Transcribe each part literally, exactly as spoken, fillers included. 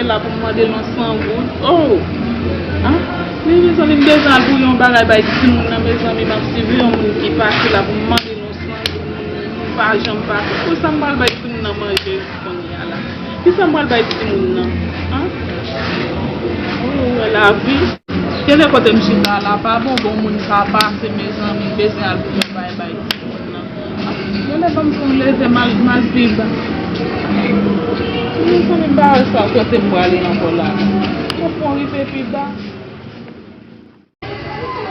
la pou m mande l yon san goud. Oh! Ah! Men mezanmi, m bezwen al pou yon bagay bay timoun nan, mezanmi, m ap siveye yon moun ki pase la pou m mande l yon san goud. M pa janm pase. Pou sa m pral bay timoun nan manje kounye a la? Kisa m pral bay timoun nan? Ah! Oh, wè lavi. Genlè kote m chita la pa bon, bon moun pa pase, mezanmi, m bezwen al pou yon bagay bay timoun nan. Genlè ban m pou m leve m al, m al pi ba. Mezanmi, m pa wè sa kote m prale ankò la. Fòk mwen rive pi ba.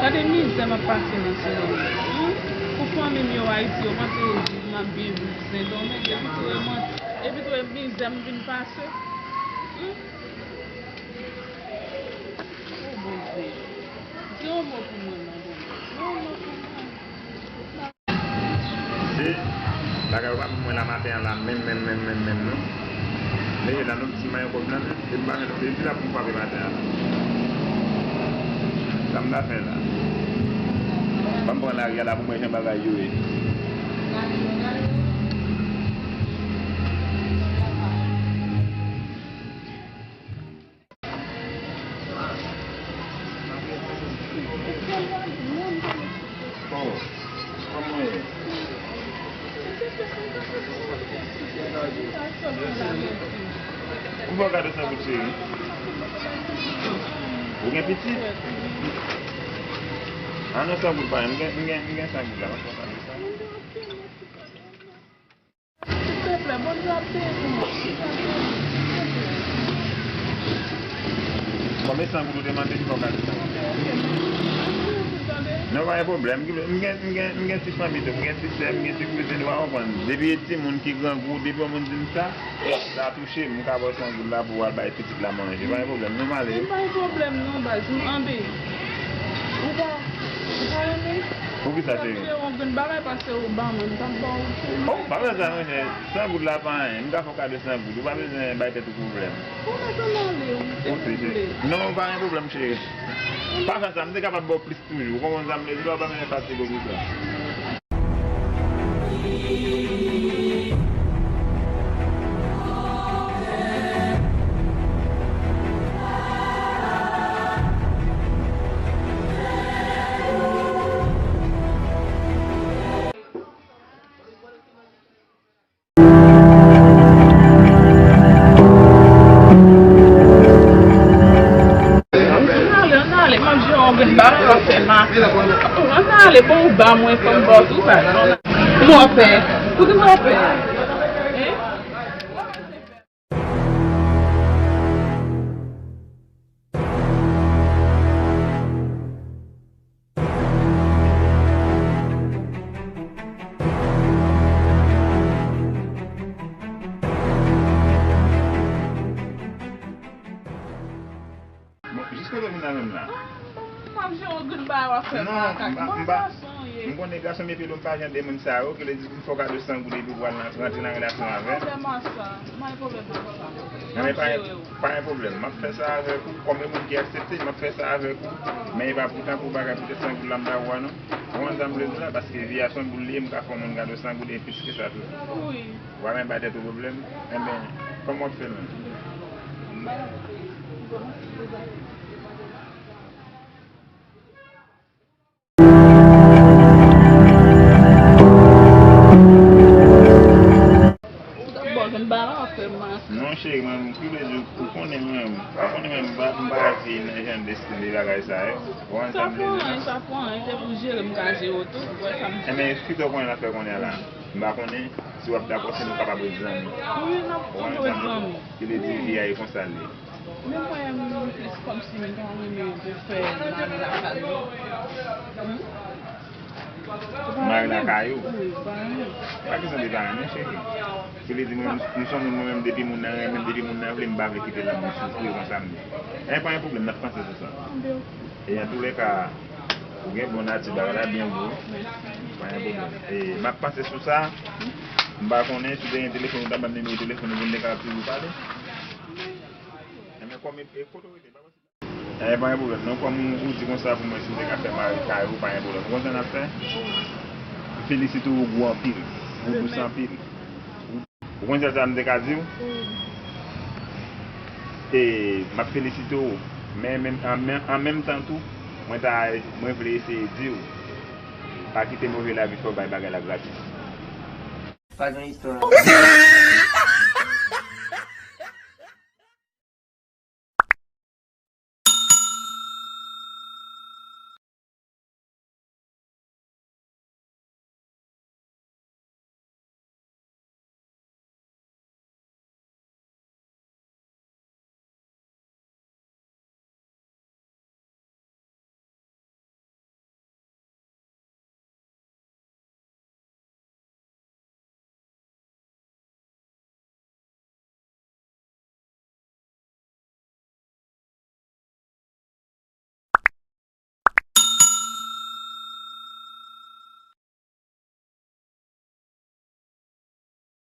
Gade mizè m ap pase nan Sendomeng. Pou fanmi m yo Ayiti, yo panse yo viv, m ap viv Sendomeng, epi tou e mizè m vin pase. Oh, Bondye. Di yon mo pou mwen non, Bondye. Di yon mo pou mwen. Se bagay ou pa ban mwen la maten an la menm, menm, menm, menm, menm non. Men la nou ti mayo kòb nan men. Depi maten, depi la pou m frape maten an la. Sa m ta fè la? Ban m pran lari a la pou m wè jan bagay yo ye. Bon, kòman w ye? Poukisa w gade san goud, cheri? Ou gen pitit? A non, san goud pa, m gen, m gen, m gen san goud la, m ap pran san goud sa. Silvouplè, Bondye ap beni w. Bon, men san goud ou te mande m, fò w gade san goud. Non, pa gen pwoblèm. M gen, m gen, m gen ti fanmi tou, m gen ti sè, m gen ti kouzin, ou pa konprann. Depi e timoun ki grangou, depi yon moun di m sa, sa touche m, m ka ba w san goud la pou w al bay pitit la manje. Pa gen pwoblèm, non, m ale wi. Pa gen pwoblèm, non, baz. Anben, ou pa, ou pa renmen? Poukisa, cheri? Yon grenn bagay pase ou ba mwen, m t ap ba w tou. Oh, pa fè sa, monchè. San goud la pa anyen. M ka fè w kado san goud. Ou pa bezwen bay tèt ou pwoblèm. Ou mèt ann ale, wi, si w vle. Non, pa gen pwoblèm, cheri. Pa fè sa, m te kapab ba w plis toujou. Ou konprann sa m vle di la, ou pa bezwen fatige w pou sa. Ann ale, ann ale, m ap jere yon grenn bagay w ap fè m a. Ann ale, bon, ou ba mwen, fò m ba w tou bagay. Kòman w ap fè? Poukisa w ap fè? Hein? Bon, jis kote moun nan menm la? M ap jere yon grenn bagay w ap fè makak. Bon gason w ye. M konnen gason m epi m pa jan de moun sa yo, ki vle di m fè w kado san goud epi w pral rantre nan relasyon avè m. Pa gen pwoblèm ak sa. Pa gen pwoblèm ak sa. Non, men pa gen, pa gen pwoblèm. M ap fè sa avèk ou. Kòm yon moun ki aksepte, m ap fè sa avèk ou. Men e pa pou tankou bagay poutèt san goud la m ta wè non. Ou konprann sa m vle di la? Paske vi a se yon boul li ye, m ka fè yon moun kado san goud e plis ke sa tou. Wi. Ou pa menm bay tèt ou pwoblèm. Enben, kòman w ap fè l menm? Ou t ap ba w grenn bagay w ap fè m a. Non, cheri, mwen, ki vle di, ou konnen mwen, ou konnen mwen, m pa, m pa aji nan jan de stil de bagay sa yo. Ou konprann sa m vle di la? Sa pou anyen, sa pou anyen, se pou jere m ka jere w tou, ou wè sa m di. Enben, kisa w konnen l ap fè kounye a la? M pa konnen si w ap dakò, si nou kapab ret zanmi. Wi, n ap toujou ret zanmi. Ki vle di vi a e konsa l ye. Men mwen, m plis kòmsi m ta renmen pou fè mari lakay mwen. Mari lakay ou? Wi, pa renmen. Pa kesyon de pa renmen, cheri. Ki vle di mwen, m se yon moun, mwen menm, depi moun nan renmen m, depi moun nan vle m, m pa vle kite l nan moun soufri konsa m di. E pa yon pwoblèm, n ap panse sou sa. E antoulèka, ou gen bon nati, bagay la byen gou. Pa gen pwoblèm. E m ap panse sou sa. M pa konnen si w te gen telefòn, ou ta ban m nimewo telefòn ou pou n te ka toujou pale. Enben, kòm e, e kote w rete, pa posib. E pa gen pwoblèm non, kòm ou di konsa pou mwen, si m te ka fè mari kay ou, pa gen pwoblèm. Ou konn sa n ap fè? M felisite w, ou gou anpil. Ou dous anpil. Ou konn sèl sa m te ka di w? Wi. E m ap felisite w, men menm, an, men, an menm tan tou, mwen ta, mwen vle eseye di w, pa kite move lavi fè w bay bagay la gratis. Pa gen istwa.